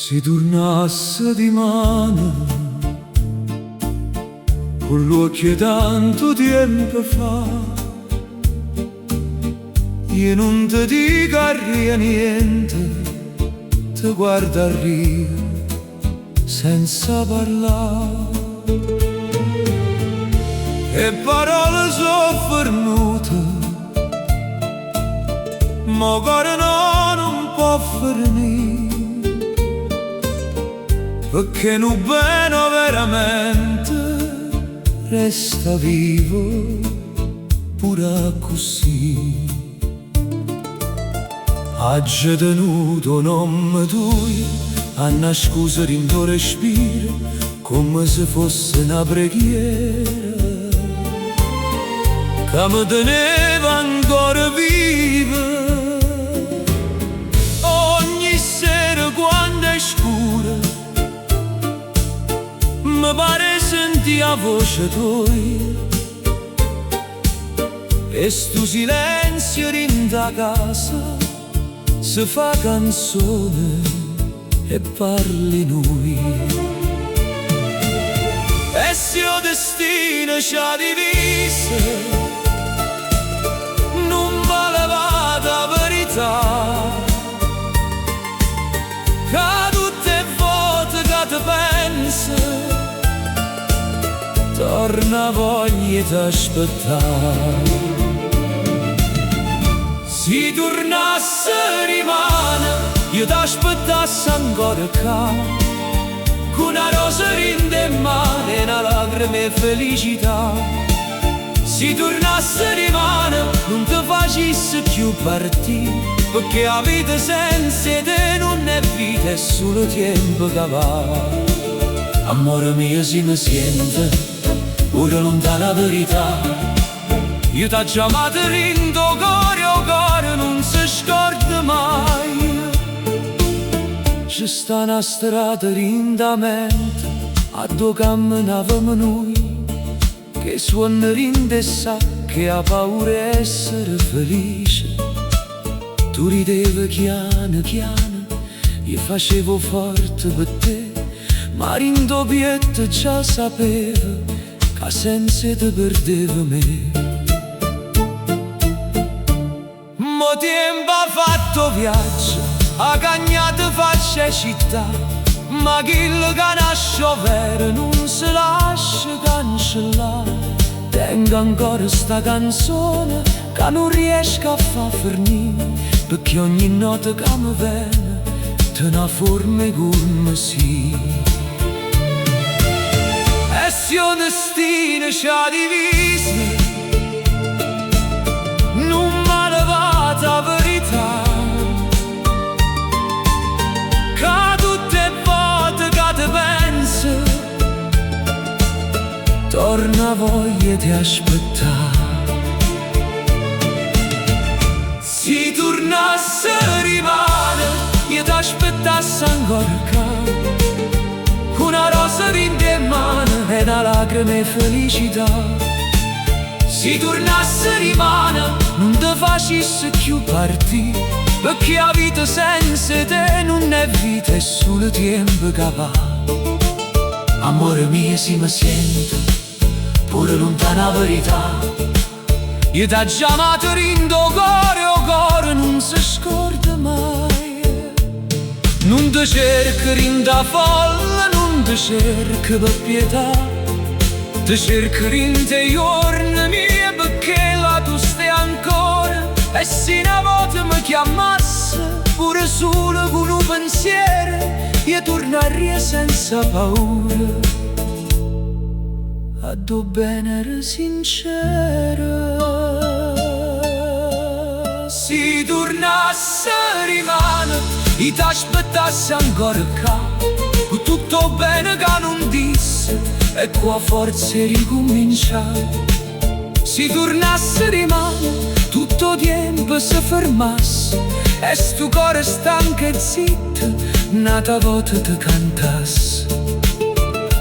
Si turnasse dimane Cu ll'uocchie 'e tantu tiempo fa Je nun te dicarria niente Te guardarria senza parlà. E parole so' fernute Ma 'o core no, nun po' fernì Pecché nu bene overamente Resta vivo pure accussì. Aggio tenuto 'o nomme tuojo annascuso dint' 'o respiro comme si fosse 'na preghiera ca me teneva ancora vivo. Ogni sera quando è scuro Me pare 'e sentì 'a voce toja E 'stu silenzio dint' 'a casa Se fa canzone e parla 'e nuje. E si 'o destino ci ha diviso Nun m'ha levato 'a verità Ca tutt' 'e vote ca te penso Torna 'a voglia 'e t'aspettà. Si turnasse dimane Io t'aspettasse ancora ccà Cu 'na rosa dint' 'e mane e 'na lacrima 'e felicità. Si turnasse dimane Nun te facesse cchiù partì Pecché 'a vita senza 'e te nun è vita è sulo tiempo ca va. Ammore mio si me siente Pure luntano 'a verità Io t'aggio amato dint' 'o core e 'o core nun se scorda maje. Ce sta 'na strada dint' 'a mente Addò cammenavamo nuje Che suonne dint' 'e sacche e 'a paura 'e essere felice. Tu rideve chiano chiano Io facevo 'o forte pe' te Ma dint' 'o pietto già sapevo Ca senza 'e te perdevo me. Ma 'o tiempo ha fatto 'o viaggio Ha cagnato faccia e città Ma chillo ca nasce overo nun se lascia cancellà. Tengo ancora 'sta canzone Ca nun riesco a fa fernì Pecché ogni nota ca me vene Tene 'a forma 'e comme si. E si 'o destino ci ha diviso Nun m'ha levato 'a verità Ca tutt' 'e vote ca te penso Torna 'a voglia 'e te aspettà. Si turnasse dimane Io t'aspettasse ancora ccà Cu 'na rosa dint' 'e mane E 'na lacrima 'e felicità. Si turnasse dimane Nun te facesse cchiù partì Pecché 'a vita senza 'e te nun è vita è sulo tiempo ca va. Ammore mio si me siente Pure luntano 'a verità Io t'aggio amato dint' 'o core e 'o core nun se scorda maje. Nun te cerco dint' 'a folla, nun te cerco pe' pietà Te cerco dint' 'e juorne mieje pecché là tu stai ancora E si 'na vota me chiammasse pure sulo cu nu pensiero Io turnarria senza paura Addò 'o bene era sincero. Si turnasse dimane Io t'aspettasse ancora ccà Cu tutto 'o bene ca nun disse E cu 'a forza 'e ricomincià. Si turnasse dimane Tutto 'o tiempo se fermasse E 'stu core stanco e zitto N'ata vota te cantasse.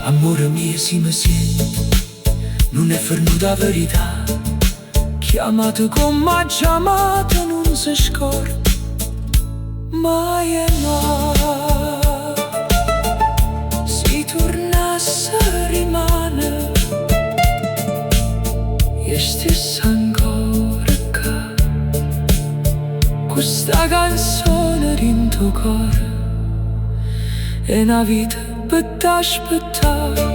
Ammore mio si me siente Nun è fernuta 'a verità Chiammate comme aggio amato nun se scorda maje mai. Turnasse rimane. Je stess ancora ccà. Cu sta canzone dint' 'o core. E 'na vita pe' t'aspettà.